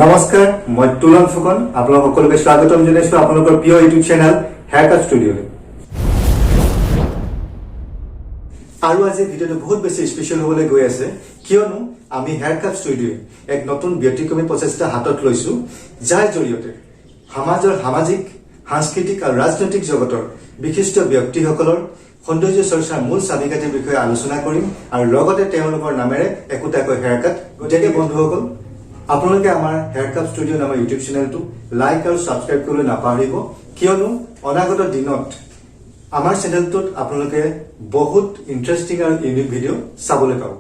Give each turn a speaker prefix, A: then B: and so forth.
A: নমস্কাৰ, মই তুলন ফুকন, আপোনালোক সকলোকে স্বাগতম জনাইছো আপোনালোকৰ প্ৰিয় ইউটিউব চেনেল হেয়াৰ কাট ষ্টুডিঅ'লৈ। আৰু আজি ভিডিঅ'টো বহুত বেছি স্পেচিয়েল হ'বলৈ গৈ আছে, কিয়নো আমি হেয়াৰ কাট ষ্টুডিঅ'ই এক নতুন ব্যতিক্ৰমী প্ৰচেষ্টা হাতত লৈছো, যাৰ জৰিয়তে সমাজৰ সামাজিক, সাংস্কৃতিক আৰু ৰাজনৈতিক জগতৰ বিশিষ্ট ব্যক্তিসকলৰ সৌন্দৰ্য চৰ্চাৰ মূল চাবিকাঠিৰ বিষয়ে আলোচনা কৰিম আৰু লগতে তেওঁলোকৰ নামেৰে একোটাকৈ হেয়াৰ কাট। গতিকে বন্ধুসকল, আপোনালোকে আমাৰ হেয়াৰ কাট ষ্টুডিঅ' নামৰ ইউটিউব চেনেলটো লাইক আৰু ছাবস্ক্ৰাইব কৰিবলৈ নাপাহৰিব, কিয়নো অনাগত দিনত আমাৰ চেনেলটোত আপোনালোকে বহুত ইণ্টাৰেষ্টিং আৰু ইউনিক ভিডিঅ' চাবলৈ পাব।